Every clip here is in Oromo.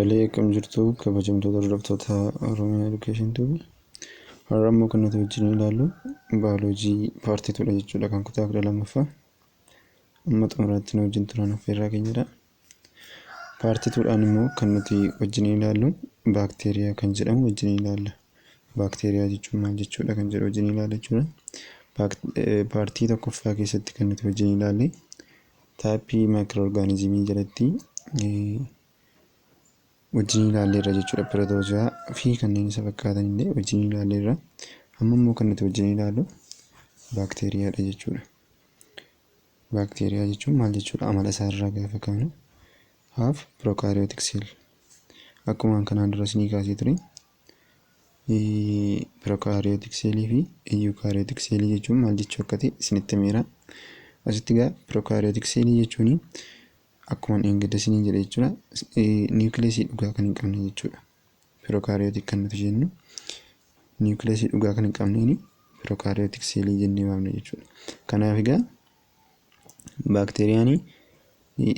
Tolee, akkam jirtu kabajamtoota hordoftoota Oromiyaa Education Tube. Har'a immoo kan nuti wajjin ilaallu baayoloojii part twodha jechuudha, kan kutaa 12ffaa. Amma xumuraatti nu wajjin turan affeerraa keenyadha. Part twodhaan immoo kan nuti wajjin ilaallu baakteeriyaa kan jedhamu wajjin ilaalla. Baakteeriyaa jechuun maal jechuudha kan jedhu wajjin ilaalla jechuudha. Part tokkoffaa keessatti kan nuti wajjin ilaalle type microorganismii jalatti wajjin ilaalleerra jechuudha. Protozoa fi kanneen isa fakkaatan illee wajjin ilaalleerra. Amma immoo kan nuti wajjin ilaallu baakteeriyaadha jechuudha. Baakteeriyaa jechuun maal jechuudha? Amala isaarraa gaafa kaanu, have prokaryotic cell. Akkuma kanaan dura isinii kaasee ture, prokaryotic cellii fi eukaryotic cellii jechuun maal jechuu akka ta'e isinitti himeera. Asitti egaa prokaryotic cellii jechuun akkuma dheengadda isiniin jedhe jechuudha. Niwukileesii dhugaa kan hin qabne jechuudha. Prokaryotic kan nuti jennu niwukileesii dhugaa kan hin qabneen prokaryotic cellii jennee waamna jechuudha. Kanaaf egaa baakteeriyaan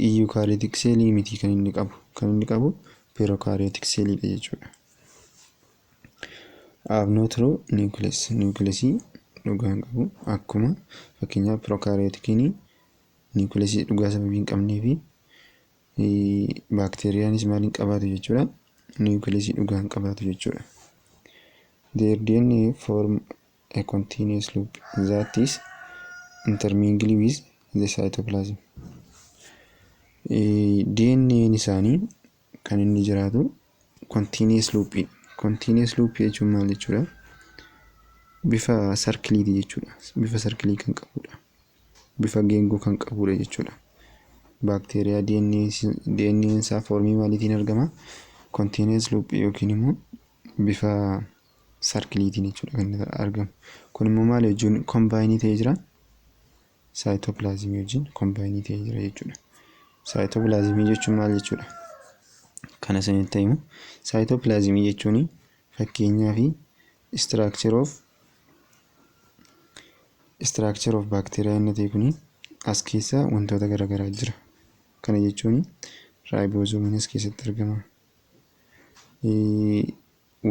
eukaryotic cellii miti kan inni qabu. Kan inni qabu prokaryotic celliidha jechuudha. Have no true nucleus. Niwukileesii dhugaa hin qabu. Akkuma fakkeenyaaf prokaryoticiin niwukileesii dhugaa sababii hin qabnee fi baakteeriyaanis maal hin qabaatu jechuudha? Niwukileesii dhugaa hin qabaatu jechuudha. Their DNA form a continuous loop that is intermingled with the cytoplasm. DNA'n isaanii kan inni jiraatu continuous loop. Continuous loop jechuun maal jechuudha? Bifa circleiiti jechuudha. Bifa circleii kan qabudha. Bifa geengoo kan qabudha jechuudha. Baakteeriyaa DNA'n isaa formii maaliitiin argama? Continuous loop yookiin immoo bifa circleiitiin jechuudha kan inni argamu. Kun immoo maal wajjin combine ta'ee jira? Cytoplasmii wajjin combine ta'ee jira jechuudha. Cytoplasmii jechuun maal jechuudha? Kana isinitti himu. Cytoplasmii jechuun fakkeenyaaf structure of baakteeriyaa inni ta'e kuni as keessa wantoota garaagaraa jira. Kana jechuun ribosomeiin as keessatti argama.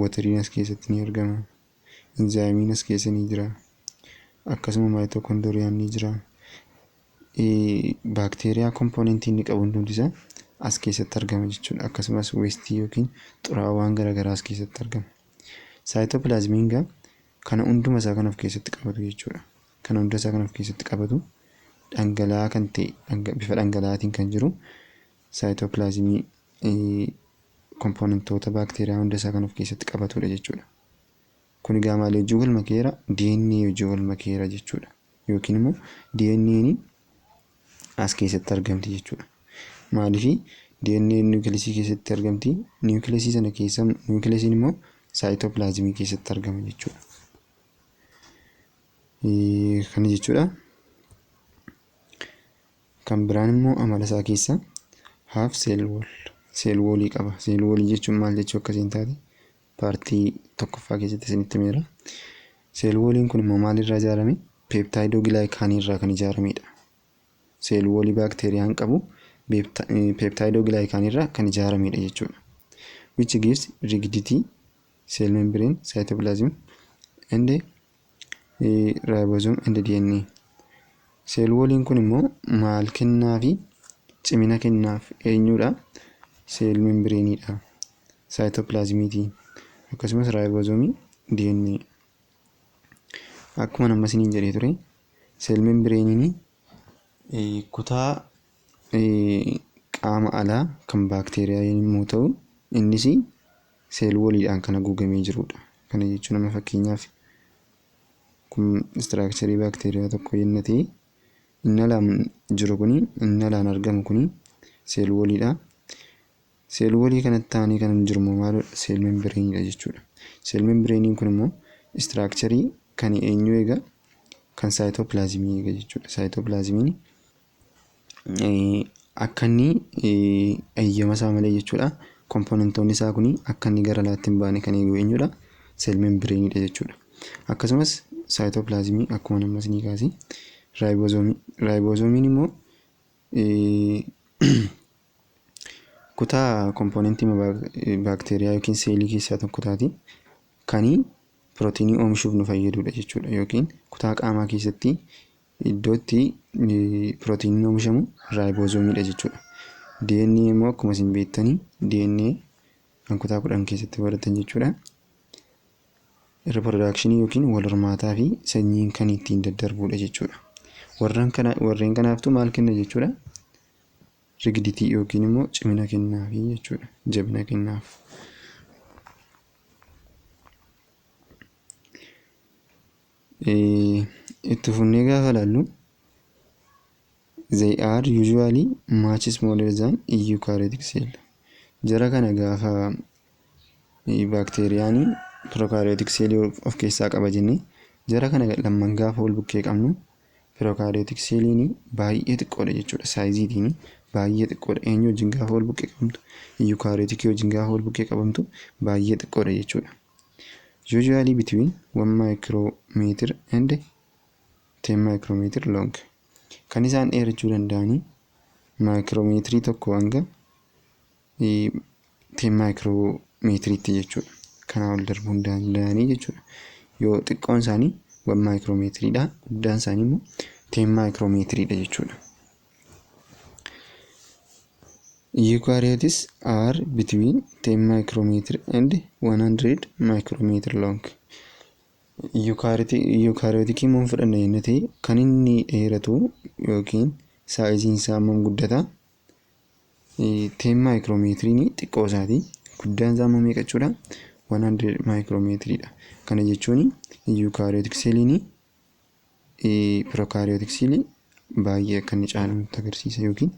Wateriin as keessatti ni argama. Enzymeiin as keessa ni jira. Akkasuma mitochondriaan ni jira. Baakteeriyaa componentii inni qabu hundumti isaa as keessatti argama jechuudha. Akkasumas wasteii yookiin xuraawaan garaagaraa as keessatti argama. Cytoplasmiin egaa kana hunduma isaa kan of keessatti qabatu jechuudha. Kana hunda isaa kan of keessatti qabatu, dhangala'aa kan ta'e, bifa dhangala'aatiin kan jiru, cytoplasmii componentoota baakteeriyaa hunda isaa kan of keessatti qabatudha jechuudha. Kun egaa maal wajjin wal makeera? DNA wajjin wal makeera jechuudha. Yookiin immoo DNA'n as keessatti argamti jechuudha. Maaliifii DNA niwukileesii keessatti argamti. Niwukileesii sana keessa, niwukileesiin immoo cytoplasmii keessatti argama jechuudha. Kana jechuudha. Kan biraan immoo amala isaa keessa have cell wall. Cell wallii qaba. Cell wallii jechuun maal jechuu akkasiin taate part tokkoffaa keessatti isinitti himeera. Cell walliin kun immoo maalirraa ijaarame? Peptidoglycanii irraa kan ijaaramedha. Cell wallii baakteeriyaan qabu peptidoglycanii irraa kan ijaaramedha jechuudha. Which gives rigidity cell membrane, cytoplasm and ribosome and DNA. Cell walliin kun immoo maal kennaafi? Cimina kennaaf. Eenyudha? Cell membraneiidha. Cytoplasmiitii. Akkasumas ribosomeii, DNA. Akkuma amma isiniin jedhee ture, cell membraneiin kutaa qaama alaa kan baakteeriyaa yommuu ta'u, innis cell walliidhaan kan haguugamee jirudha. Kana jechuun amma fakkeenyaaf kun structureii baakteeriyaa tokko yenna ta'e, inni alaan jiru kuni, inni alaan argamu kuni cell walliidha. Cell wallii kanatti aanee kan jiru immoo maalidha? Cell membraneiidha jechuudha. Cell membraneiin kun immoo structureii kan eenyu eega? Kan cytoplasmii eega jechuudha. Cytoplasmiin akka inni eeyyama isaa malee jechuudha. Componentoonni isaa kun akka inni gara alaatti hin baane kan eegu eenyudha? Cell membraneiidha jechuudha. Akkasumas cytoplasmii akkuma amma isinii kaase, ribosomeii. Ribosomeiin immoo kutaa qaama alaa kan baakteeriyaati. Kutaa componentii baakteeriyaa yookiin seelii keessaa tokko taati. Kanii pirootiinii oomishuuf nu fayyadudha jechuudha. Yookiin kutaa qaamaa keessatti iddoo itti pirootiiniin oomishamu raayiboozomiidha jechuudha. DNA immoo akkuma isin beektanii, DNA kan kutaa 10 keessatti baratan jechuudha. Reproductionii yookiin wal hormaataa fi sanyiin kan ittiin daddarbudha jechuudha. Warreen kanaaftu maal kenna jechuudha? Rigidity yookiin immoo cimina kennaafi jechuudha. Jabina kennaaf. Itti fufnee gaafa ilaallu, they are usually much smaller than eukaryotic cell. Jara kana gaafa baakteeriyaan prokaryotic cell of keessaa qaba jennee, jara kana lamman gaafa wal bukkee qabnu, prokaryotic celliin baay'ee xiqqoodha jechuudha. Sizeiitiin baay'ee xiqqoodha. Eenyu wajjin gaafa wal bukkee qabamtu? Eukaryotic wajjin gaafa wal bukkee qabamtu baay'ee xiqqoodha jechuudha. Usually between 1 micrometer and 10 micrometer long. Kan isaan dheerachuu danda'anii maayikiroomeetirii 1 hanga 10 maayikiroomeetiriitti jechuudha. Kanaa ol darbuu hin danda'anii jechuudha. Yoo xiqqoon isaanii 1 maayikiroomeetiriidha. Guddaan isaanii immoo 10 maayikiroomeetiriidha jechuudha. Eukaryotes are between 10 micrometer and 100 micrometer long. Eukaryoticii immoo fudhanna jennee ta'e, kan inni dheeratu yookiin sizeiin isaa hammam guddata? 10 maayikiroomeetiriin xiqqoo isaati. Guddaan isaa immoo meeqa jechuudha? 100 maayikiroomeetiriidha. Kana jechuun eukaryotic celliin prokaryotic cellii baay'ee akka inni caalu nutti agarsiisa yookiin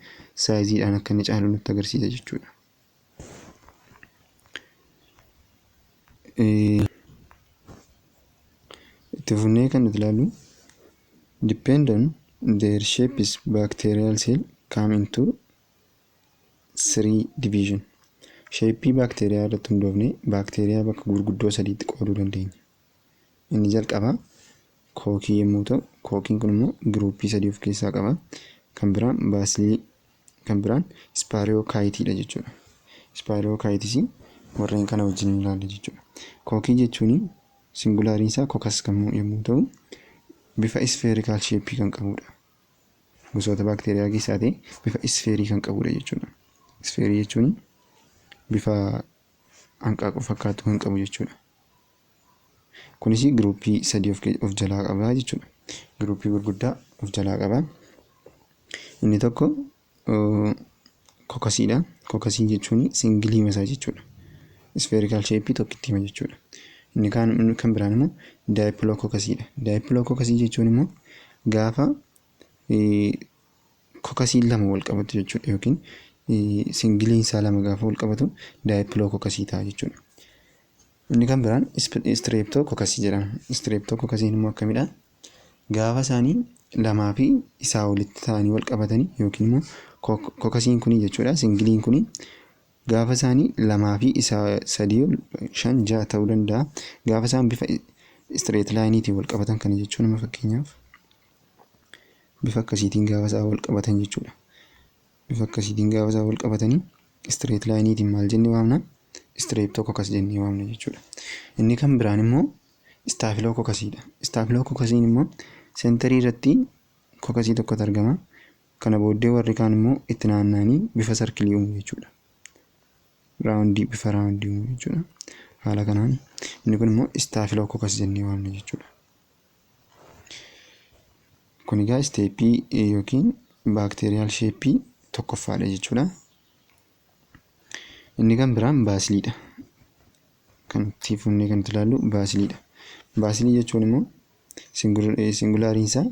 sizeiidhaan akka inni caalu nutti agarsiisa jechuudha. Itti fufnee kan nuti ilaallu, depend on their shapes, bacterial cell come into three division. Shapeii baakteeriyaa irratti hundoofne baakteeriyaa bakka gurguddoo sadiitti qooduu dandeenya. Inni jalqabaa cocci yommuu ta'u, cocciin kun immoo groupii sadii of keessaa qaba. Kan biraan bacilli, kan biraan spirocheteidha jechuudha. Spirochetes warreen kana wajjin ilaalla jechuudha. Cocci jechuun singulariin isaa coccus kan yommuu ta'u, bifa spherical shapeii kan qabudha. Gosoota baakteeriyaa keessaa ta'e bifa sphereii kan qabudha jechuudha. Sphereii jechuun bifa hanqaaquu fakkaatu kan qabu jechuudha. Kunis groupii sadii of jalaa qaba jechuudha. Groupii gurguddaa of jalaa qaba. Inni tokko coccusiidha. Coccusiin jechuun singleii masaa jechuudha. Spherical shapeii tokkitti hima jechuudha. Inni kan biraan immoo diplococcusiidha. Diplococcusiin jechuun immoo gaafa coccusiin lama wal qabatu jechuudha yookiin singleiin isaa lama gaafa wal qabatu diplococcusii ta'a jechuudha. Inni kan biraan streptococcusii jedhama. Streptococcusiin immoo akkamidha? Gaafa isaanii lamaa fi isaa olitti ta'anii wal qabatanii yookiin immoo coccusiin kuni jechuudha, singleiin kuni gaafa isaanii lamaa fi isaa sadii ol, shan, ja'a ta'uu danda'a. Gaafa isaan bifa straight lineiitiin wal qabatan, kana jechuun amma fakkeenyaaf bifa akkasiitiin gaafa isaan wal qabatan jechuudha. Bifa akkasiitiin gaafa isaan wal qabatanii straight lineiitiin maal jennee waamna? Streptococcus jennee waamna jechuudha. Inni kan biraan immoo staphylococcusiidha. Staphylococcusiin immoo centerii irratti coccusii tokkotu argama. Kana booddee warri kaan immoo itti naanna'anii bifa circleii uumu jechuudha. Roundii, bifa roundii uumu jechuudha. Haala kanaan inni kun immoo staphylococcus jennee waamna jechuudha. Kun egaa stepii yookiin bacterial shapeii tokkoffaadha jechuudha. Inni kan biraan bacilliidha. Kan itti fufnee kan itti ilaallu bacilliidha. Bacillii jechuun immoo singulariin isaa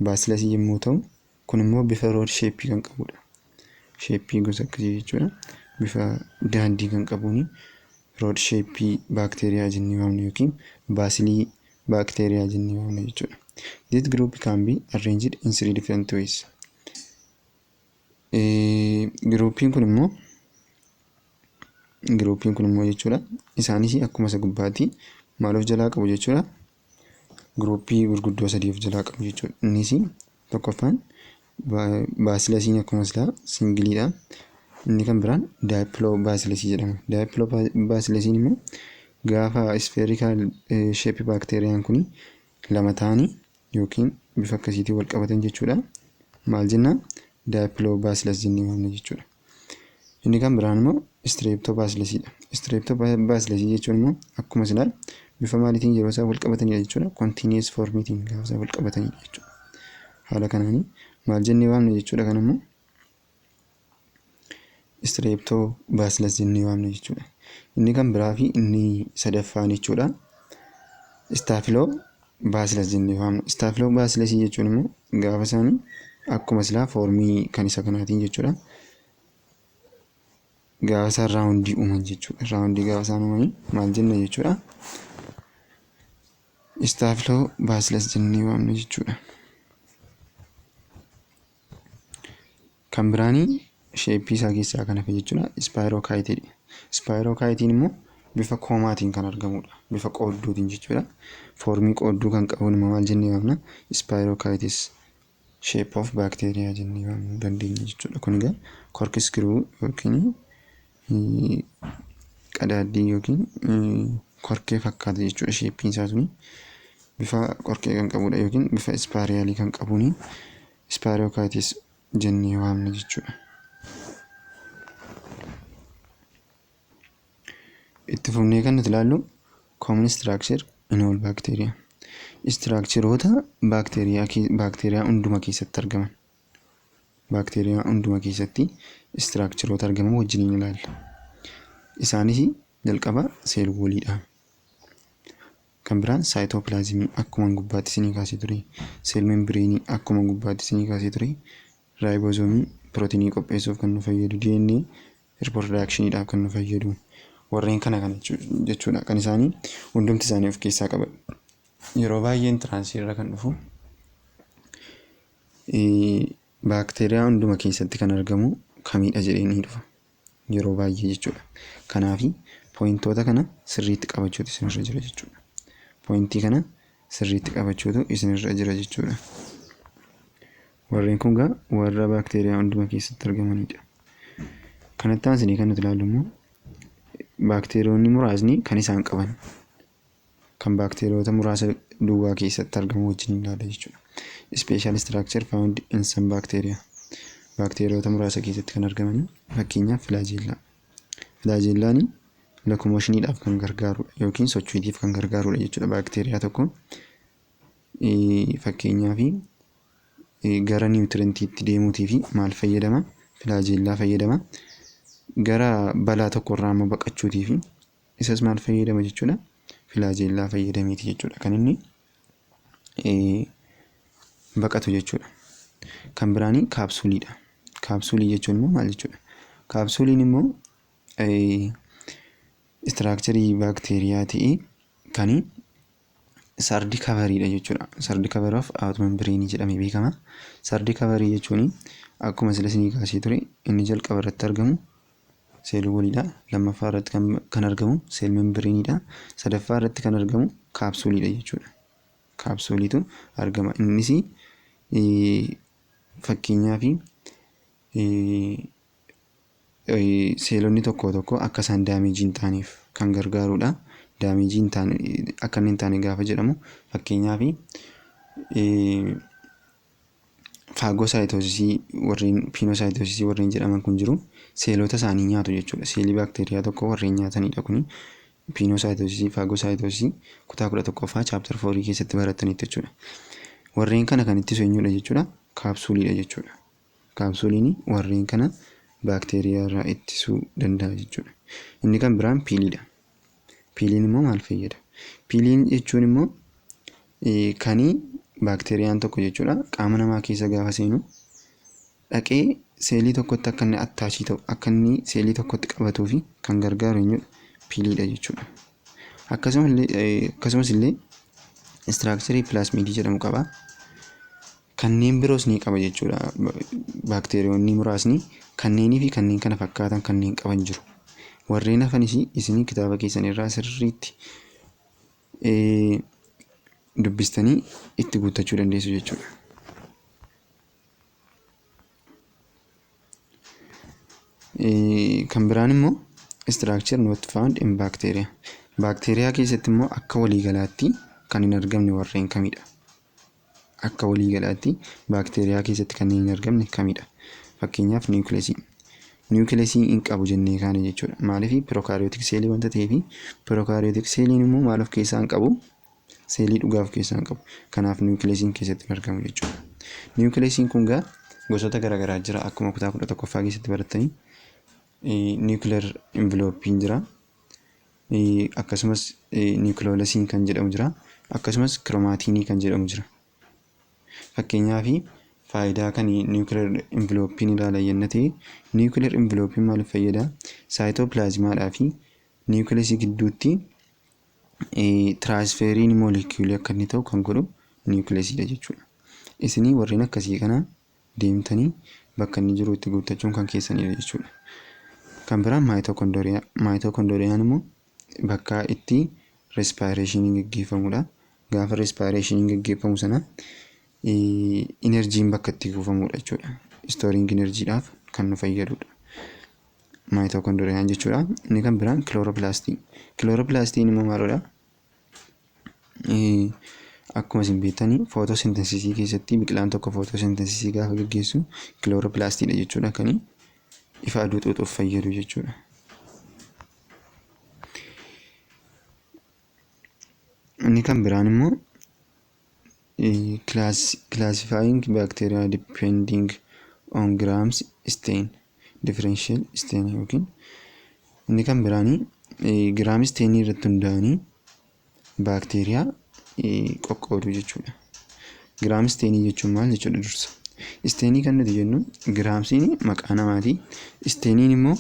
bacillusii yommuu ta'u, kun immoo bifa rod shapeii kan qabudha. Shapeii gosa akkasii jechuudha. Bifa daandii kan qabuuni rod shapeii baakteeriyaa jennee waamna yookiin bacilli baakteeriyaa jennee waamna jechuudha. This group can be arranged in three different ways. Groupiin kun immoo jechuudha. Isaanis akkuma isa gubbaatti maal of jalaa qabu jechuudha? Groupii gurguddoo sadii of jalaa qabu jechuudha. Innis tokkoffaan bacillusiin akkuma silaa singleiidha. Inni kan biraan diplobacillusii jedhama. Diplobacillusiin immoo gaafa spherical shape baakteeriyaan kun lama ta'anii yookiin bifa akkasiitiin wal qabatan jechuudha. Maal jennaan? Diplobacillus jennee waamna jechuudha. Inni kan biraan immoo streptobacillusiidha. Streptobacillusii jechuun immoo akkuma silaa bifa maaliitiin yeroo isaan wal qabatanidha jechuudha? Continuous formiitiin gaafa isaan wal qabatanidha jechuudha. Haala kanaanii maal jennee waamna jechuudha? Kan immoo streptobacillus jennee waamna jechuudha. Inni kan biraa fi inni sadaffaan jechuudha, staphylobacillus jennee waamna. Staphylobacillusii jechuun immoo gaafa isaanii akkuma silaa formii kan isa kanaatiin jechuudha. Gaafa isaan roundii uuman jechuudha. Roundii gaafa isaan uumanii maal jenna jechuudha? Staphylobacillus jennee waamna jechuudha. Kan biraanii shapeii isaa keessaa kan hafe jechuudha, spirocheteiidha. Spirocheteiin immoo bifa comaatiin kan argamudha. Bifa qoodduutiin jechuudha. Formii qoodduu kan qabuun immoo maal jennee waamna? Spirochetes shape of bacteria jennee waamuu dandeenya jechuudha. Kun egaa corkscrew yookiin qadaaddii yookiin korkee fakkaata jechuudha. Shapeiin isaa suni bifa qorkee kan qabudha yookiin bifa spiralii kan qabuuni spirochetes jennee waamna jechuudha. Itti fufnee kan nuti ilaallu common structure in all bacteria. Structureoota baakteeriyaa hunduma keessatti argaman. Baakteeriyaa hunduma keessatti structureoota argaman wajjiniin ilaalla. Isaanis jalqaba cell walliidha. Kan biraan cytoplasmii akkuma gubbaatti isinii kaasee ture. Cell membraneii akkuma gubbaatti isinii kaasee ture. Ribosomeii pirootinii qopheessuuf kan nu fayyadu. DNA reproductioniidhaaf kan nu fayyadu. Warreen kana kana jechuudha kan isaanii hundumti isaanii of keessaa qaban. Yeroo baay'ee entranceii irra kan dhufu baakteeriyaa hunduma keessatti kan argamu kamidha jedhee ni dhufa. Yeroo baay'ee jechuudha. Kanaafi pointoota kana sirriitti qabachuutu isinirra jira jechuudha. Pointii kana sirriitti qabachuutu isinirra jira jechuudha. Warreen kun gaa warra baakteeriyaa hunduma keessatti argamanidha. Kanatti aansinee kan nuti ilaallu immoo baakteeriyoonni muraasni kan isaan qaban kan baakteeriyoota muraasa duwwaa keessatti argamu wajjin ilaalla jechuudha. Special structure found in some bacteria. Baakteeriyoota muraasa keessatti kan argaman, fakkeenyaaf flagella. Flagellaan locomotioniidhaaf kan gargaarudha yookiin sochiitiif kan gargaarudha jechuudha. Baakteeriyaa tokko fakkeenyaaf gara nutrientiitti deemuutii fi maal fayyadama? Flagella fayyadama. Gara balaa tokkorraa immoo baqachuutii fi isas maal fayyadama jechuudha? Flagella fayyadameeti jechuudha kan inni baqatu jechuudha. Kan biraanii capsuleiidha. Capsuleii jechuun immoo maal jechuudha? Capsuleiin immoo structureii baakteeriyaa ta'ee kan third coveriidha jechuudha. Third cover of outer membraneii jedhamee beekama. Third coverii jechuun akkuma sila isinii kaasee ture, inni jalqaba irratti argamu cell walliidha. Lammaffaa irratti kan argamu cell membraneiidha. Sadaffaa irratti kan argamu capsuleiidha jechuudha. Capsuleiitu argama. Innis fakkeenyaaf seelonni tokko tokko akka isaan damageii hin taaneef kan gargaarudha. Damageii hin taane akka inni hin taane gaafa jedhamu, fakkeenyaaf phagocytosisii, warreen pinocytosisii warreen jedhaman kun jiru, seelota isaanii nyaatu jechuudha. Seelii baakteeriyaa tokko warreen nyaatanidha kuni. Pinocytosisii, phagocytosisii kutaa 11ffaa chapter fourii keessatti baratanitti jechuudha. Warreen kana kan ittisu eenyudha jechuudha? Capsuleiidha jechuudha. Capsuleiin warreen kana baakteeriyaa irraa ittisuu danda'a jechuudha. Inni kan biraan piliidha. Piliin immoo maal fayyada? Piliin jechuun immoo kan baakteeriyaan tokko jechuudha qaama namaa keessa gaafa seenu dhaqee seelii tokkotti akka inni attachii ta'u, akka inni seelii tokkotti qabatuu fi kan gargaaru eenyudha? Piliidha jechuudha. Akkasumas illee structureii plasmidii jedhamu qaba. Kanneen biroos ni qaba jechuudha. Baakteeriyoonni muraasni kanneenii fi kanneen kana fakkaatan kanneen qaban jiru. Warreen hafanis isin kitaaba keessan irraa sirriitti dubbistanii itti guuttachuu dandeessu jechuudha. Kan biraan immoo structure not found in bacteria. Baakteeriyaa keessatti immoo akka waliigalaatti kan hin argamne warreen kamidha? Akka waliigalaatti baakteeriyaa keessatti kanneen hin argamne kamidha? Fakkeenyaaf, niwukileesii. Niwukileesii hin qabu jennee kaane jechuudha. Maaliif? Prokaryotic seelii wanta ta'eef. Prokaryotic seeliin immoo maal of keessaa hin qabu? Seelii dhugaa of keessaa hin qabu. Kanaaf niwukileesiin keessatti hin argamu jechuudha. Niwukileesiin kun gaa gosoota garaagaraa jira, akkuma kutaa 11ffaa keessatti barattanii. Nuclear envelopeiin jira. Akkasumas nucleolusiin kan jedhamu jira. Akkasumas chromatinii kan jedhamu jira. Fakkeenyaaf, faayidaa kan nuclear envelopeiin ilaala yenna ta'e, nuclear envelopeiin maaliif fayyada? Cytoplasmaadhaa fi niwukileesii gidduutti transferiin moleculeii akka inni ta'u kan godhu niwukileesiidha jechuudha. Isinii warreen akkasii kana deemtanii bakka inni jiru itti guuttachuun kan keessanidha jechuudha. Kan biraan mitochondria. Mitochondriaan immoo bakka itti respirationiin gaggeeffamudha. Gaafa respirationiin gaggeeffamu sana energyn bakka itti kuufamudha jechuudha. Storing energydhaaf kan nu fayyadudha. Mitochondriaan jechuudha. Inni kan biraan chloroplastii. Chloroplastiin immoo maalidha? Akkuma isin beektanii, photosynthesisii keessatti biqilaan tokko photosynthesisii gaafa gaggeessu chloroplastiidha jechuudha kan ifa aduu xuuxuuf fayyadu jechuudha. Inni kan biraan immoo classifying bacteria depending on Gram's stain, differential stain, yookiin inni kan biraanii Gram stain irratti hundaa'anii baakteeriyaa qoqqooduu jechuudha. Gram stainii jechuun maal jechuudha dursa? Stainii kan nuti jennu, Gramsiin maqaa namaati. Stainiin immoo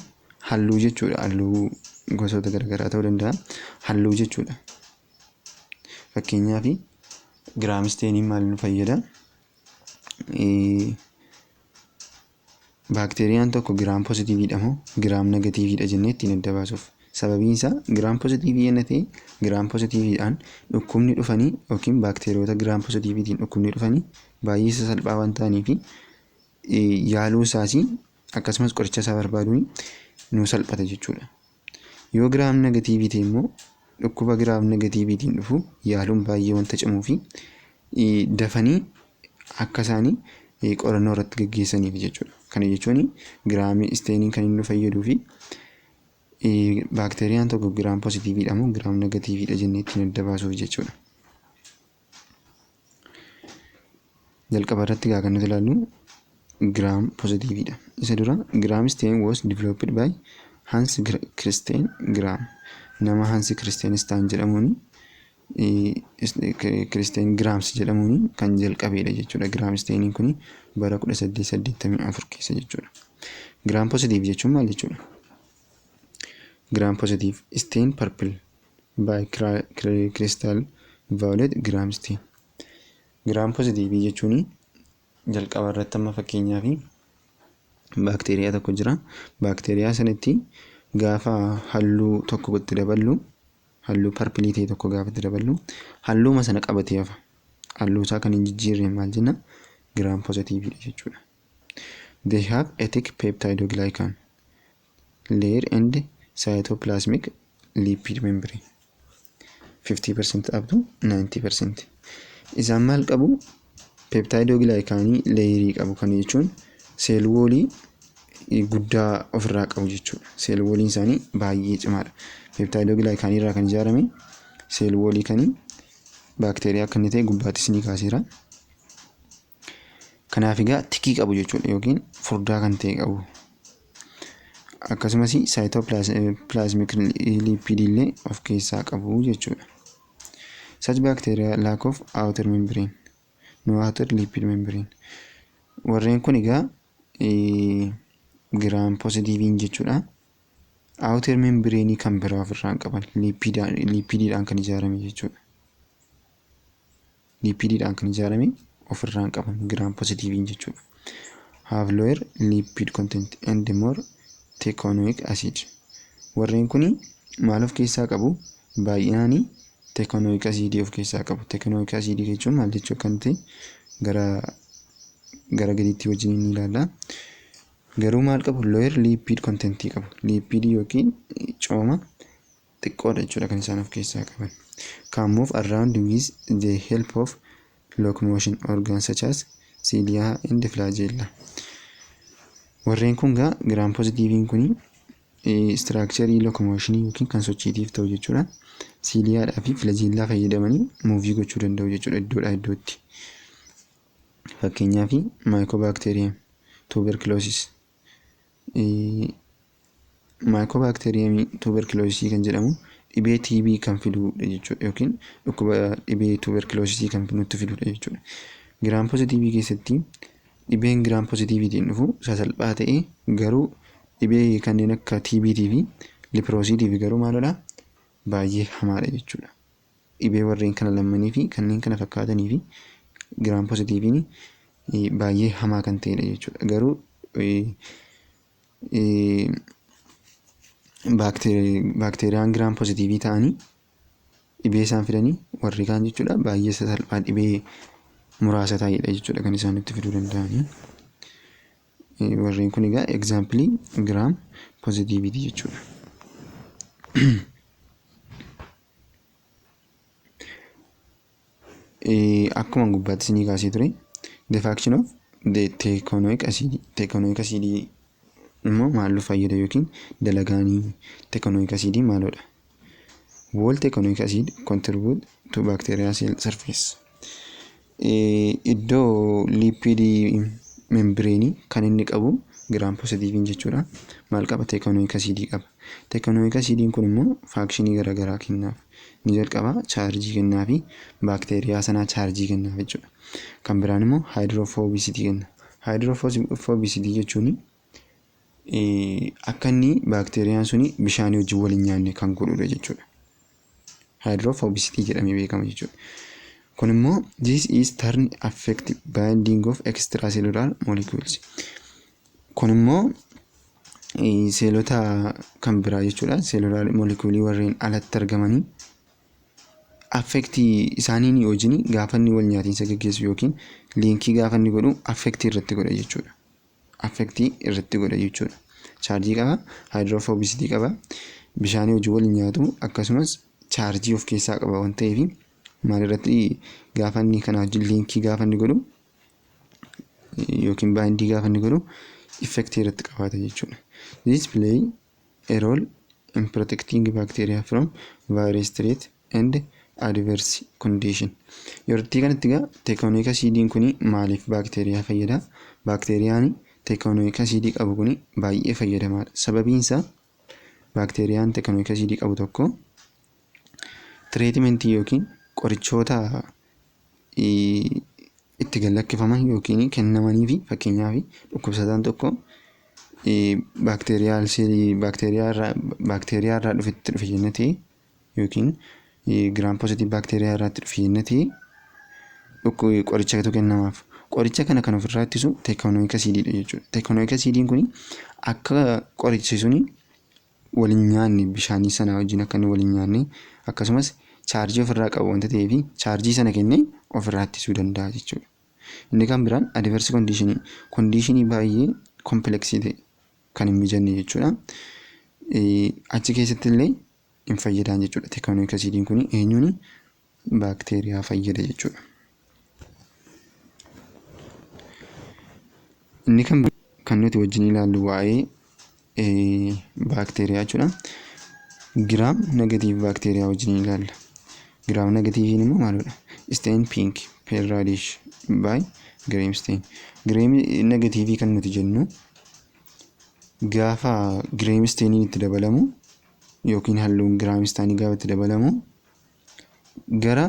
halluu jechuudha. Halluu gosoota garaagaraa ta'uu danda'a. Halluu jechuudha. Fakkeenyaaf, Gram stainiin maal nu fayyada? Baakteeriyaan tokko gram positiveiidha moo gram negativeiidha jennee ittiin adda baasuuf. Sababiin isaa, gram positiveii yenna ta'e, gram positiveiidhaan dhukkubni dhufanii yookiin baakteeriyoota gram positiveiitiin dhukkubni dhufanii baay'ee sasalphaa waan ta'aniif, yaaluu isaas akkasumas qoricha isaa barbaaduun nu salphata jechuudha. Yoo gram negativeii ta'e immoo, dhukkuba gram negativeiitiin dhufu yaaluun baay'ee wanta cimuu fi dafanii akka isaanii qorannoo irratti gaggeessaniif jechuudha. Kana jechuun Gram stainiin kan inni nu fayyaduu fi baakteeriyaan tokko gram positiveiidha moo gram negativeiidha jennee ittiin adda baasuuf jechuudha. Jalqaba irratti gaa kan nuti ilaallu gram positiveiidha. Isa dura, Gram stain was developed by Hans Christian Gram. Nama Hans Christian Stain jedhamuun, Christian Grams jedhamuun kan jalqabeedha jechuudha. Gram stainiin kun bara 1884 keessa jechuudha. Gram positive jechuun maal jechuudha? Gram positive stain purple by crystal violet Gram stain. Gram positive jechuun jalqaba irratti amma fakkeenyaaf baakteeriyaa tokko jira. Baakteeriyaa sanatti gaafa halluu tokko itti daballu, halluu purpleii ta'e tokko gaafa itti daballu, halluuma sana qabatee hafa. Halluu isaa kan hin jijjiirre maal jenna? Gram positiveiidha jechuudha. They have a thick peptidoglycan layer and cytoplasmic lipid membrane. 50% up to 90%. Isaan maal qabu? Peptidoglycanii layerii qabu. Kana jechuun cell wallii guddaa ofirraa qabu jechuudha. Cell walliin isaanii baay'ee cimaadha. Peptidoglycanii irraa kan ijaarame cell wallii kan baakteeriyaa akka inni ta'e gubbaattis ni kaaseera. Kanaaf egaa thickii qabu jechuudha, yookiin furdaa kan ta'e qabu. Akkasumas cytoplasmic lipidii illee of keessaa qabu jechuudha. Such bacteria lack of outer membrane, no outer lipid membrane. Warreen kun egaa gram positiveiin jechuudha. Outer membrane kan biraa ofirraa hin qaban, lipidiidhaan kan ijaarame jechuudha. Lipidiidhaan kan ijaarame ofirraa hin qaban gram positiveiin jechuudha. Have lower lipid content and more teichoic acid. Warreen kun maal of keessaa qabu? Baay'inaan teichoic acid of keessaa qabu. Teichoic acid jechuun maal jechuu akka ta'e gara gadiitti wajjin ni ilaalla. Garuu maal qabu? Lower lipid contentii qabu. Lipidii yookiin cooma xiqqoodha jechuudha kan isaan of keessaa qaban. Can move around with the help of locomotion organs such as cilia and flagella. Warreen kun gaa gram positiveiin kuni structureii locomotionii yookiin kan sochiitiif ta'u jechuudha. Ciliadhaa fi flagellaa fayyadamanii moveii gochuu danda'u jechuudha iddoodhaa iddootti. Fakkeenyaaf, Mycobacterium tuberculosis. Mycobacterium tuberculosisii kan jedhamu dhibee TB kan fidudha jechuudha, yookiin dhukkuba dhibee tuberculosisii kan nutti fidudha jechuudha. Gram positiveii keessatti dhibeen gram positiveiitiin dhufu sasalphaa ta'ee, garuu dhibee kanneen akka TBtii fi leprosytiif garuu maalidha, baay'ee hamaadha jechuudha. Dhibee warreen kana lamanii fi kanneen kana fakkaatanii fi gram positiveiin baay'ee hamaa kan ta'edha jechuudha. Garuu baakteeriyaan gram positiveii ta'anii dhibee isaan fidanii warri kaan jechuudha baay'ee sasalphaa, dhibee muraasa ta'edha jechuudha kan isaan nutti fiduu danda'anii. Warreen kun egaa exampleii gram positiveiiti jechuudha. Akkuma gubbaatti isinii kaasee ture, the function of the teichoic acid. Teichoic acid immoo maal nu fayyada yookiin dalagaanii teichoic acid maalodha? Whole teichoic acid contribute to bacterial cell surface. Iddoo lipidii membraneii kan inni qabu gram positiveiin jechuudha. Maal qaba? Teichoic acidii qaba. Teichoic acidiin kun immoo functionii garaagaraa kennaaf. Ni jalqaba chaarjii kennaa fi baakteeriyaa sanaa chaarjii kennaaf jechuudha. Kan biraan immoo hydrophobicity kenna. Hydrophobicity jechuun akka inni baakteeriyaan suni bishaanii wajjin wal hin nyaanne kan godhudha jechuudha. Hydrophobicity jedhamee beekama jechuudha. Kun immoo this is turn affect binding of extracellular molecules. Kun immoo seelota kan biraa jechuudha. Cellular moleculeii warreen alatti argamanii affectii isaaniin wajjin gaafa inni wal nyaatiinsa gaggeessu yookiin linkii gaafa inni godhu affectii irratti godha jechuudha. Affectii irratti godha jechuudha. Chaarjii qaba, hydrophobicity qaba, bishaanii wajjin wal nyaatu, akkasumas chaarjii of keessaa qaba waan ta'eef maal irratti gaafa inni kana wajjin linkii gaafa inni godhu yookiin bindii gaafa inni godhu effectii irratti qabaata jechuudha. This play a role in protecting bacteria from virus threat and adverse condition. Yeroo kanatti egaa teichoic acidiin kun maaliif baakteeriyaa fayyada? Baakteeriyaan teichoic acidii qabu kun baay'ee fayyadamaadha. Sababiin isaa baakteeriyaan teichoic acidii qabu tokko treatmentii yookiin qorichoota itti gad lakkifaman yookiin kennamanii fi fakkeenyaaf dhukkubsataan tokko baakteeriyaa baakteeriyaa irraa dhufetti dhufe jennee ta'e yookiin gram positive baakteeriyaa irraatti dhufe jennee ta'e, qorichatu kennamaaf. Qoricha kana kan ofirraa ittisu teichoic acidiidha jechuudha. Teichoic acidiin kun akka qorichi suni wal hin nyaanne, bishaanii sana wajjin akka inni wal hin nyaanne, akkasumas chaarjii ofirraa qabu wanta ta'eef chaarjii sana kennee ofirraa ittisuu danda'a jechuudha. Inni kan biraan adverse conditionii, conditionii baay'ee complexii ta'e kan hin mijanne jechuudha. Achi keessatti illee hin fayyadan jechuudha. Teichoic acidiin kun eenyuun baakteeriyaa fayyada jechuudha. Inni kan nuti wajjin ilaallu waa'ee baakteeriyaa jechuudha. Gram negative baakteeriyaa wajjin ilaalla. Gram negativeiin immoo maalidha? Stain pink pale reddish by Gram stain. Gram negativeii kan nuti jennu gaafa Gram stainiin itti dabalamu yookiin halluun gram stainii gaafa itti dabalamu gara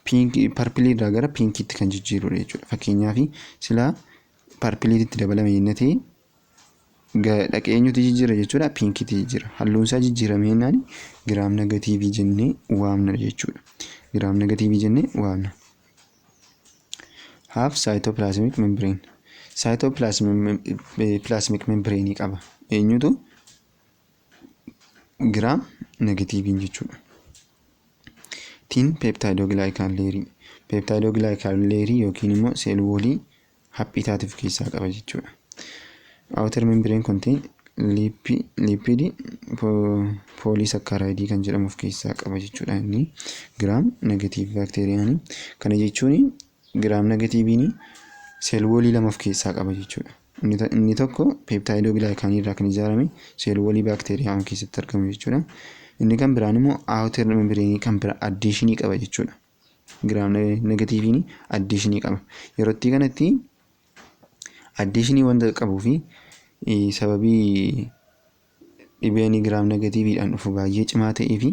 pinkii, purpleii irraa gara pinkiitti kan jijjiirudha jechuudha. Fakkeenyaaf, silaa purpleiitti itti dabalame jennee ta'e, dhaqee eenyutu jijjiira jechuudha? Pinkiitti jijjiira. Halluun isaa jijjiirame jennaan gram negativeii jennee waamna jechuudha. Gram negativeii jennee waamna. Have cytoplasmic membrane. Cytoplasmic membrane qaba. Eenyutu? Gram negativeiin jechuudha. Thin peptidoglycan layerii. Peptidoglycan layerii yookiin immoo cell wallii haphii taate of keessaa qaba jechuudha. Outer membrane contain lipid polysaccharide kan jedhamu of keessaa qaba jechuudha inni gram negative baakteeriyaani. Kana jechuun gram negativeiin cell wallii lama of keessaa qaba jechuudha. Inni tokko peptidoglycanii irraa kan ijaarame cell wallii baakteeriyaa keessatti argamu jechuudha. Inni kan biraan immoo outer membrane kan bira additionii qaba jechuudha. Gram negativeiin additionii qaba. Yeroo itti kanatti additionii wanta qabuu fi sababii dhibeen gram negativeiidhaan dhufu baay'ee cimaa ta'ee fi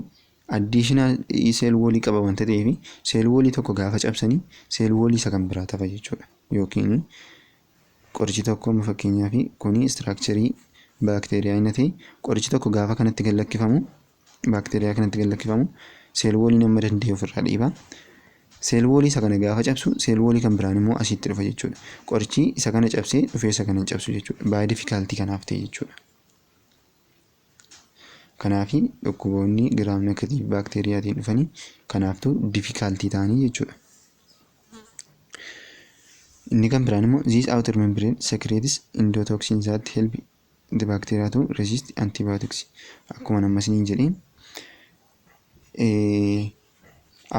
additional cell wallii qaba wanta ta'eef cell wallii tokko gaafa cabsanii cell wallii isa kan biraa tafa jechuudha. Yookiin qorichi tokko amma fakkeenyaaf kuni structureii baakteeriyaa inni ta'e, qorichi tokko gaafa kanatti gad lakkifamu, baakteeriyaa kanatti gad lakkifamu, cell walliin amma danda'e ofirraa dhiiba. Cell wallii isa kana gaafa cabsu cell wallii kan biraan immoo asitti dhufa jechuudha. Qorichi isa kana cabsee dhufee isa kana hin cabsu jechuudha. Baay'ee difficultii kanaaf ta'e jechuudha. Kanaafi dhukkuboonni gram negative baakteeriyaatiin dhufanii kanaaftuu difficultii ta'anii jechuudha. Inni kan biraan immoo this outer membrane secretes endotoxins that help the bacteria to resist antibiotics. Akkuma amma isiniin jedheen,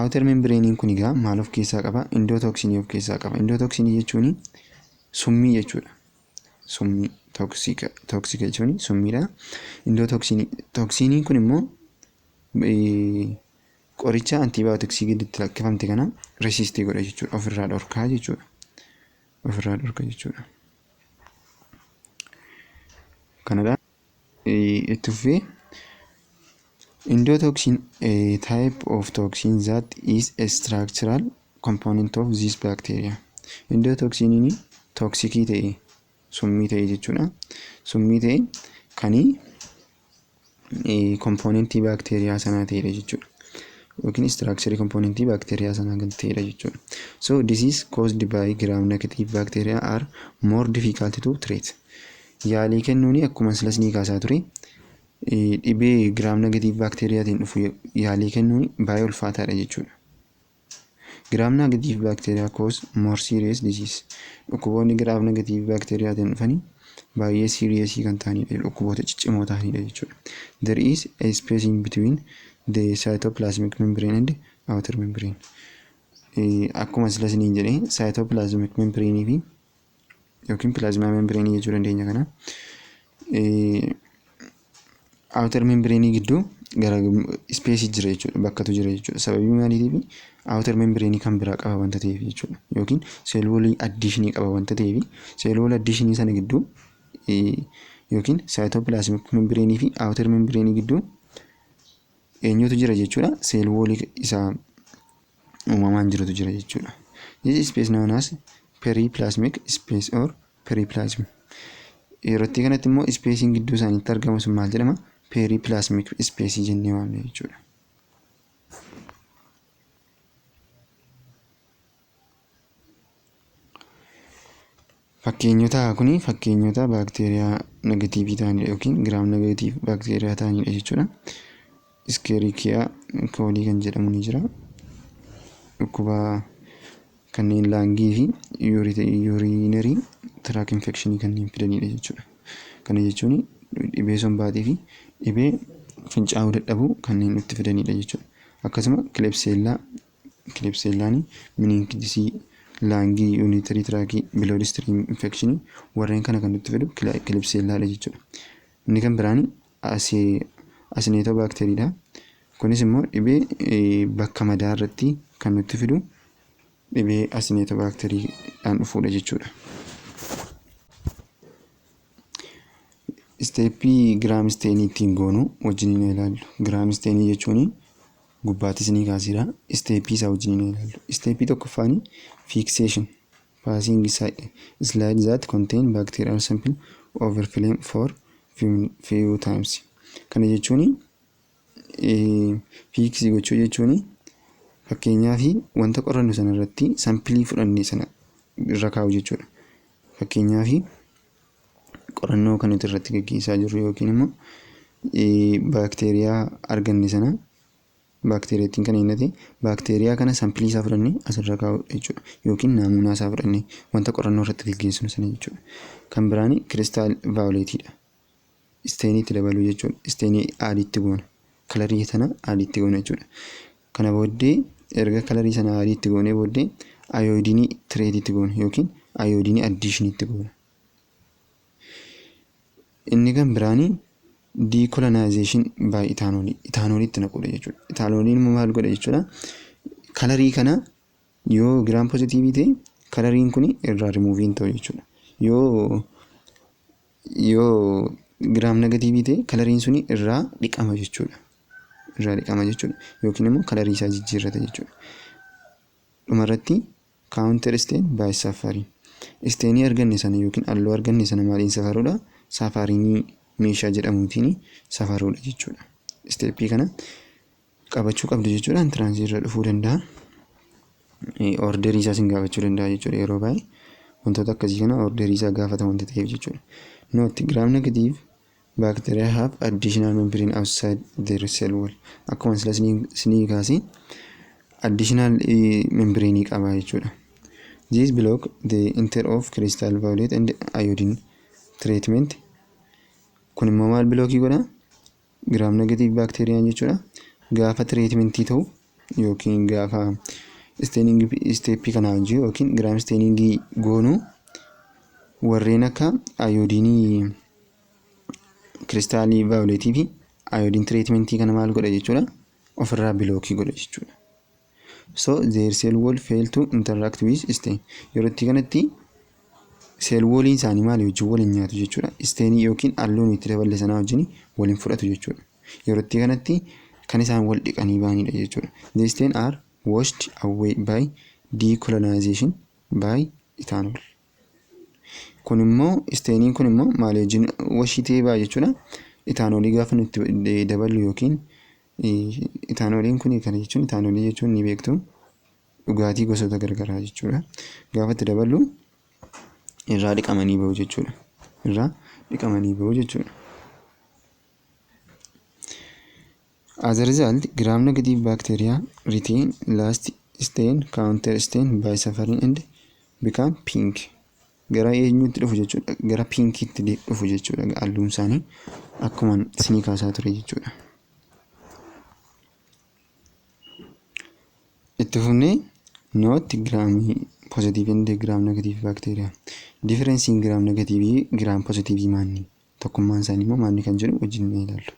outer membrane kun egaa maal of keessaa qaba? Endotoxinii of keessaa qaba. Endotoxinii jechuun summii jechuudha. Summii toxica jechuun summiidha. Endotoxinii, toxiniin kun immoo qoricha antibioticsii gidduutti lakkifamte kana resistii godha jechuudha. Ofirraa dhorkaa jechuudha. Ofirraa dhorka jechuudha. Kanadha. Itti fufee, endotoxin, a type of toxin that is a structural component of this bacteria. Endotoxiniin toxicii ta'e, summii ta'e jechuudha. Summii ta'e kanii componentii baakteeriyaa sanaa ta'edha jechuudha. Yookiin structure componentii baakteeriyaa sanaa kan ta'edha jechuudha. So disease caused by gram negative bacteria are more difficult to treat. Yaalii kennuun akkuma silas ni kaasaa ture, dhibee gram negative baakteeriyaatiin dhufu yaalii kennuun baay'ee ulfaataadha jechuudha. Gram negative bacteria cause more serious disease. Dhukkuboonni gram negative baakteeriyaatiin dhufanii baay'ee seriousii kan ta'anidha. Dhukkuboota ciccimoo ta'anidha jechuudha. There is a spacing between the cytoplasmic membrane and outer membrane. Akkuma sila isiniin jedhee, cytoplasmic membrane fi yookiin plasma membrane jechuu dandeenya kana. Outer membrane gidduu gara spaceii jira jechuudha. Bakkatu jira jechuudha. Sababii maaliitiif? Outer membrane kan biraa qaba wanta ta'eef jechuudha. Yookiin cell wallii additionii qaba wanta ta'eef, cell wall additionii sana gidduu yookiin cytoplasmic membrane fi outer membrane gidduu eenyutu jira jechuudha? Cell wallii isaa uumamaan jirutu jira jechuudha. This space known as periplasmic space or periplasm. Yeroo itti kanatti immoo spaceiin gidduu isaaniitti argamu sun maal jedhama? Periplasmic space jennee waamna jechuudha. Fakkeenyota kuni fakkeenyota baakteeriyaa negativeii ta'anidha yookiin gram negative baakteeriyaa ta'anidha jechuudha. Escherichia coli kan jedhamu ni jira. Dhukkuba kanneen lungii fi urinary tract infectionii kanneen fidanidha jechuudha. Kana jechuun dhibee sombaatii fi dhibee fincaa'uu dadhabuu kanneen nutti fidanidha jechuudha. Akkasuma Klebsiella, Klebsiellaan meningitisii, lungii, urinary tractii, blood stream infectionii warreen kana kan nutti fidu Klebsiellaadha jechuudha. Inni kan biraan Acinetobacteriidha. Kunis immoo dhibee bakka madaa irratti kan nutti fidu dhibee Acinetobacteriidhaan dhufudha jechuudha. Stepii gram stainii ittiin goonu wajjin ni ilaallu. Gram stainii jechuun gubbaattis ni kaasira. Stepii isaa wajjin ni ilaallu. Stepii tokkoffaan fixation, passing slide that contain bacterial sample over flame for few times. Kana jechuun, fixii gochuu jechuun, fakkeenyaaf wanta qorannu sana irratti sampleii fudhanne sana irra kaa'u jechuudha. Fakkeenyaaf qorannoo kan nuti irratti gaggeessaa jirru yookiin immoo baakteeriyaa arganne sana Baakteeriyaattiin kan inni ta'e baakteeriyaa kana sample isaa fudhannee asirra kaa'uudha jechuudha. Yookiin naamunaa isaa fudhannee wanta qorannoo irratti gaggeessinu sana jechuudha. Kan biraan crystal violetiidha. Stainiitti dabaluu jechuudha. Stainii adiitti goona. Colorii sana adiitti goona jechuudha. Kana booddee, erga colorii sana adiitti goonee booddee, iodine treatiitti goona yookiin iodine additioniitti goona. Inni kan biraanii decolonization by ethanolii. Ethanoliitti naquudha jechuudha. Ethanoliin immoo maal godha jechuudha? Colorii kana yoo gram positive ta'e, coloriin kun irraa rimuuvii ta'u jechuudha. Yoo gram negative ta'e, coloriin suni irraa dhiqama jechuudha. Irraa dhiqama jechuudha. Yookiin immoo colorii isaa jijjiirrata jechuudha. Dhumarratti counter stain by Safranin. Stainii arganne sana yookiin halluu arganne sana maaliin safaruudha? Safraninii meeshaa jedhamuutiin safaruudha jechuudha. Stepii kana qabachuu qabdu jechuudha. Entranceii irra dhufuu danda'a. Orderii isaa sin gaafachuu danda'a jechuudha yeroo baay'ee. Wantoota akkasii kana orderii isaa gaafata wanta ta'eef jechuudha. Note: gram negative bacteria have additional membrane outside their cell wall. Akkuma sila sinii kaasee, additional membrane qaba jechuudha. This block the enter of crystal violet and iodine treatment. Kun immoo maal blockii godha? Gram negative bacteriaan jechuudha. Gaafa treatmentii ta'u yookiin gaafa staining stepii kanaa wajjin yookiin gram stainingii goonuu, warreen akka iodinii, crystal violetii fi iodine treatmentii kana maal godha jechuudha? Ofirraa blockii godha jechuudha. So their cell wall fail to interact with stain. Yeroo itti kanatti cell walliin isaanii maali wajjin waliin nyaatu jechuudha? Stainii yookiin halluu nuyi itti daballe sanaa wajjin waliin fudhatu jechuudha. Yeroo itti kanatti kan isaan wal dhiqanii bahanidha jechuudha. The stain are washed away by decolonization by ethanol. Kun immoo, stainiin kun immoo maali wajjin washii ta'ee baha jechuudha? Ethanolii gaafa nutti daballu, yookiin ethanoliin kun, kana jechuun ethanolii jechuun ni beektu, dhugaatii gosoota garagaraa jechuudha. Gaafa itti daballu irraa dhiqamanii bahu jechuudha. Irraa dhiqamanii bahu jechuudha. As a result, gram negative bacteria retain last stain, counter stain by Safranin, and become pink. Gara eenyutti dhufu jechuudha? Gara pinkiitti dhufu jechuudha. Halluun isaanii akkuma isinii kaasaa ture jechuudha. Itti fufnee, note: gram positive and gram negative bacteria. Differenceiin gram negative, gram positive maanni? Tokkummaan isaanii immoo maanni kan jedhu wajjin ni ilaallu.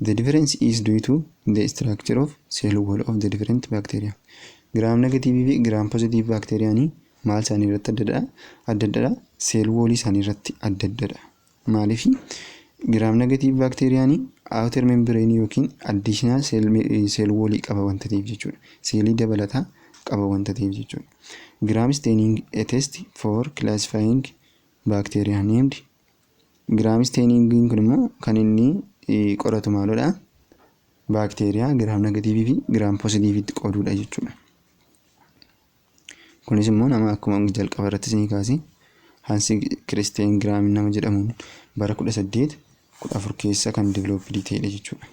The difference is due to the structure of cell wall of the different bacteria. Gram negative fi gram positive bacteriaanii maal isaanii irratti adda addadha? Adda addadha. Cell wall isaanii irratti adda addadha. Maaliif? Gram negative bacteriaanii outer membrane yookiin additional cell wall qaba wanta ta'eef jechuudha. Seelii dabalataa qaba wanta ta'eef jechuudha. Gram staining, a test for classifying bacteria named. Gram staining kun immoo kan inni qoratu maalodha? Baakteeriyaa gram negative fi gram positiveitti qooduudha jechuudha. Kunis immoo nama akkuma jalqaba irratti isinii kaase, Hans Christian Gram nama jedhamuun bara 1814 keessa kan developed ta'edha jechuudha.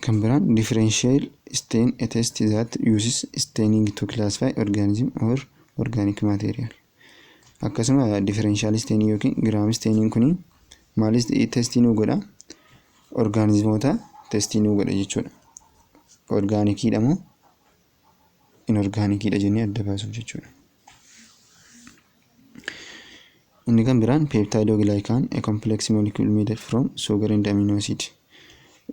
Kan biraan differential stain, a test that uses staining to classify organism or organic material. Akkasuma differential staining yookiin gram staining kuni maalis testii nuu godha? Organismoota testii nuu godha jechuudha. Organiciidha moo inorganiciidha jennee adda baasuuf jechuudha. Inni kan biraan peptidoglycan, a complex molecule made from sugar and amino acid.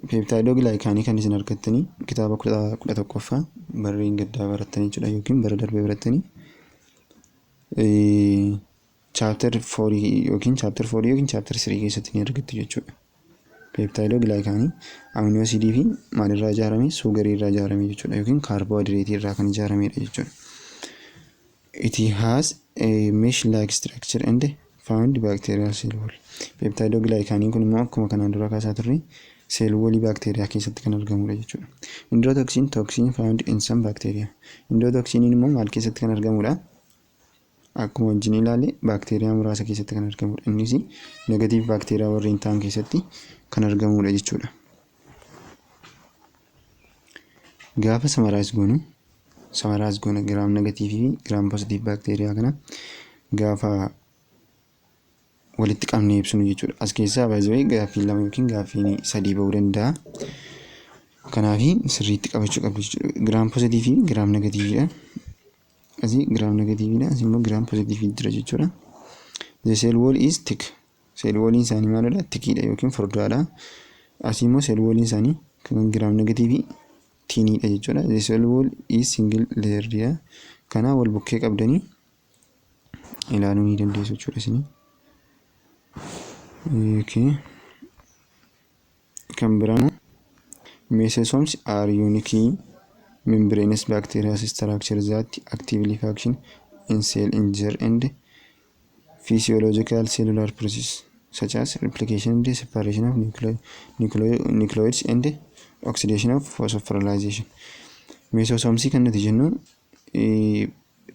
Peptidoglycanii kan isin argattanii kitaaba 11ffaa barreen gaddaa barattanii jechuudha, yookiin bara darbee barattanii, chapter fourii yookiin chapter fourii yookiin chapter threeii keessatti ni argattu jechuudha. Peptidoglycanii amino acidii fi maalirraa ijaarame? Sugarii irraa ijaarame jechuudha, yookiin kaarboohayidireetii irraa kan ijaaramedha jechuudha. It has a mesh like structure and found bacterial cell wall. Peptidoglycaniin kun immoo akkuma kanaan dura kaasaa turre, cell wallii baakteeriyaa keessatti kan argamudha jechuudha. Endotoxin, toxin found in some bacteria. Endotoxiniin immoo maal keessatti kan argamudha? Akkuma wajjin ilaalle, baakteeriyaa muraasa keessatti kan argamudha. Innis negative baakteeriyaa warreen ta'an keessatti kan argamudha jechuudha. Gaafa summarize goonu, summarize goona, gram negative fi gram positive baakteeriyaa kana gaafa walitti qabnee ibsinu jechuudha. As keessaa baay'ee gaaffii lama yookiin gaaffii sadii bahuu danda'a. Kanaaf sirriitti qabachuu qabdu jechuudha. Gram positive fi gram negativedha. Asii gram negativedha. Asii immoo gram positive jira jechuudha. The cell wall is thick. Cell walliin isaanii maalidha? Thickiidha yookiin furdaadha. Asii immoo cell walliin isaanii kan gram negative thiniidha jechuudha. The cell wall is single layeredha. Kana wal bukkee qabdanii ilaaluu ni dandeessu jechuudha isinii. Okay. Kan biraan, mesosomes are unique membranous bacterial structure that actively function in cell injury and physiological cellular process such as replication and separation of nucleoids and oxidation of phosphorylation. Mesosomesii kan nuti jennu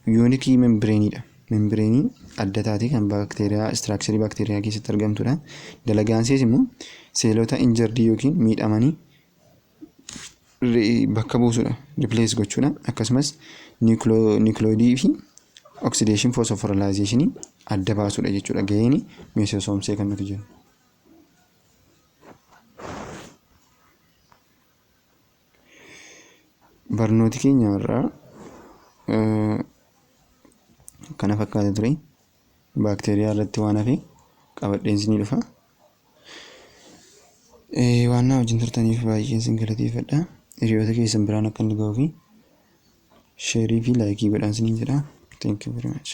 unique membraneiidha. Membraneii adda taate kan baakteeriyaa structureii baakteeriyaa keessatti argamtudha. Dalagaan ishees immoo seelota injuredii yookiin miidhamanii bakka buusudha. Replace gochuudha. Akkasumas nucleoidii fi oxidation phosphorylationii adda baasudha jechuudha. Gaheen mesosomesii kan nuti jennu. Barnooti keenya irraa kana fakkaata ture. Baakteeriyaa irratti waan hafe qabadheen isinii dhufa. Waan na wajjin turtaniif baay'een isin galateeffadha. Hiriyoota keessan biraan akka inni ga'uu fi shareii fi likeii godhaa isiniin jedha. Thank you very much.